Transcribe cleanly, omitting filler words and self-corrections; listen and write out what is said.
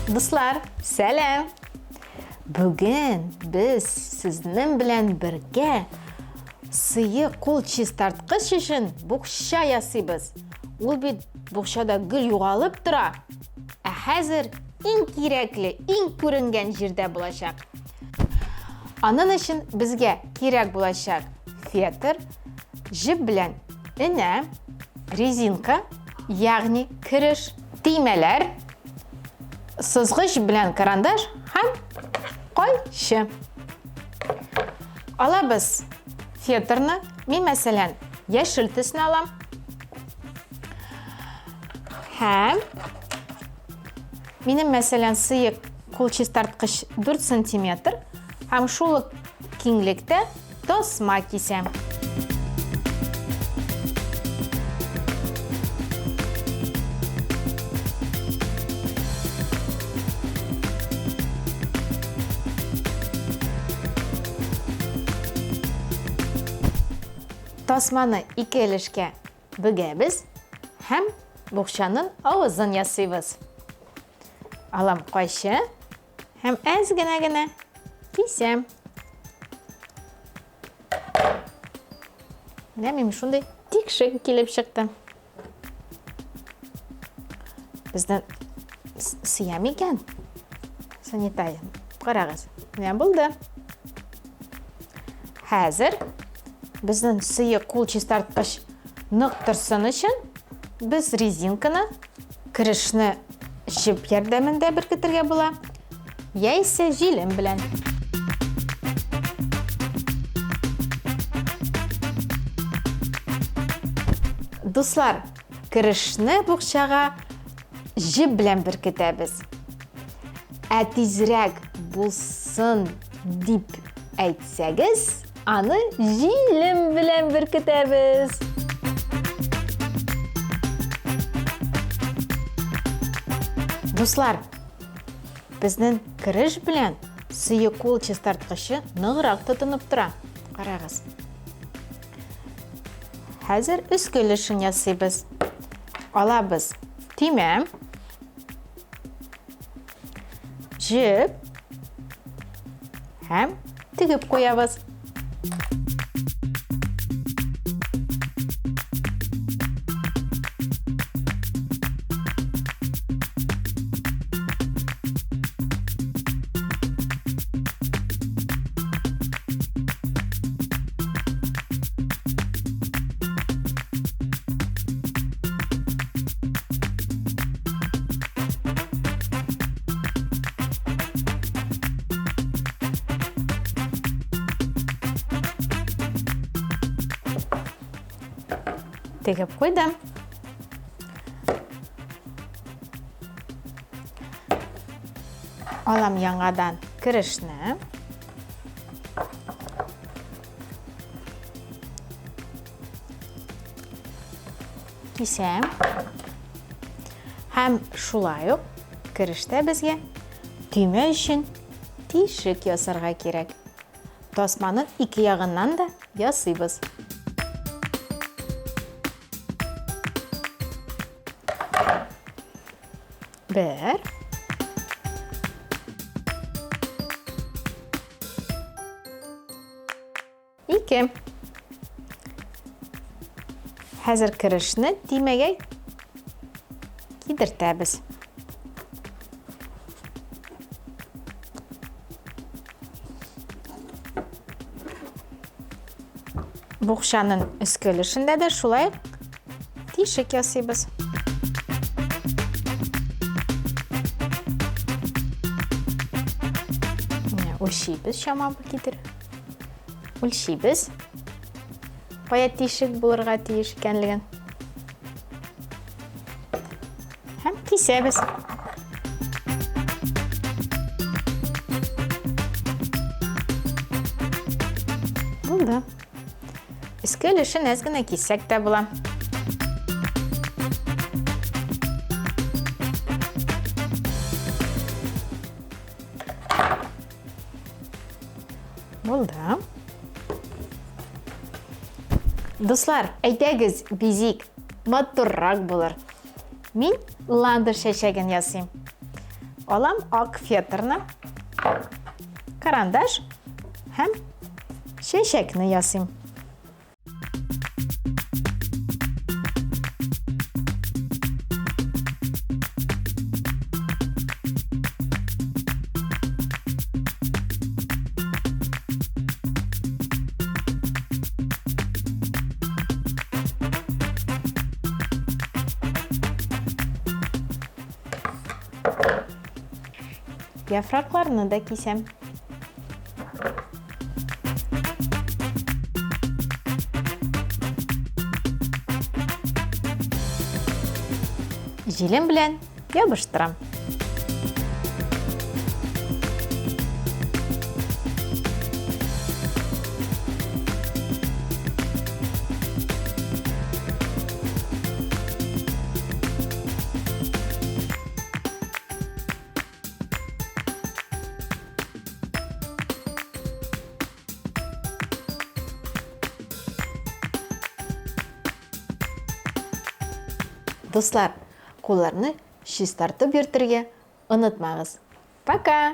Дуслар, сәлам! Бүген без сезнең белән бергә сыек кул чистарткыч өчен букча ясыйбыз. Ул бит букчада гел югалып тора. Ә хәзер иң кирәкле, иң күренгән җирдә булачак. Аның өчен безгә кирәк булачак фетр, җеп белән энә, резинка, ягъни кереш, төймәләр, сызгыч белән карандаш һәм кайчы. Алабыз фетрны, мин мәсәлән, яшел төсне алам. Һәм минем мәсәлән сыек кул чистарткыч 4 сантиметр һәм шул ук киңлектә тасма кисәм. Тасманы ике өлешкә бөгәбез һәм букчаның авызын ясыйбыз. Алам кайчы һәм әз генә генә кисәм. Менә мин шундый тикшек килеп чыкты. Бездән сыя микән? Санитария. Карагыз. Менә булды. Хәзер безнең сыек кул чистарткыч нык торсын өчен без резинканы керешне җеп ярдәмендә беркетергә була, яисә җилем белән. Дуслар, керешне букчага җеп белән беркетәбез. Ә тизрәк булсын дип әйтсәгез, аны җилем белән беркетәбез. Дуслар, безнең кереш белән сыек кул чистарткычы ныграк тотынып тора. Карагыз. Хәзер өске өлешен ясыйбыз. Алабыз төймә. Җеп һәм тегеп куябыз. Тегеп куйдым. Алам яңадан керешне. Кисәм. Һәм шулай ук керештә безгә төймә өчен тишек ясарга кирәк. Тасманы ике ягыннан да ясыйбыз. Бер. Ике. Хәзер керешне тимәгә кидертәбез. Букчаның өске өлешендә дә шулай тишек ясыйбыз. Менә үлчибез чама китереп. Үлчибез. Кая тишек булырга тиеш икәнлеген. Һәм кисәбез. Булды. Өске өлешен әз генә киссәк тә була. Булды. Дуслар, әйдәгез, бизик, матуррак булыр. Мин ландыш чәчәген ясыйм. Алам ак фетрны, карандаш һәм чәчәкне ясыйм. Яфракларны да кисәм. Җилем белән ябыштырам. Дуслар, кулларны чистартып йөртергә онытмагыз. Пока!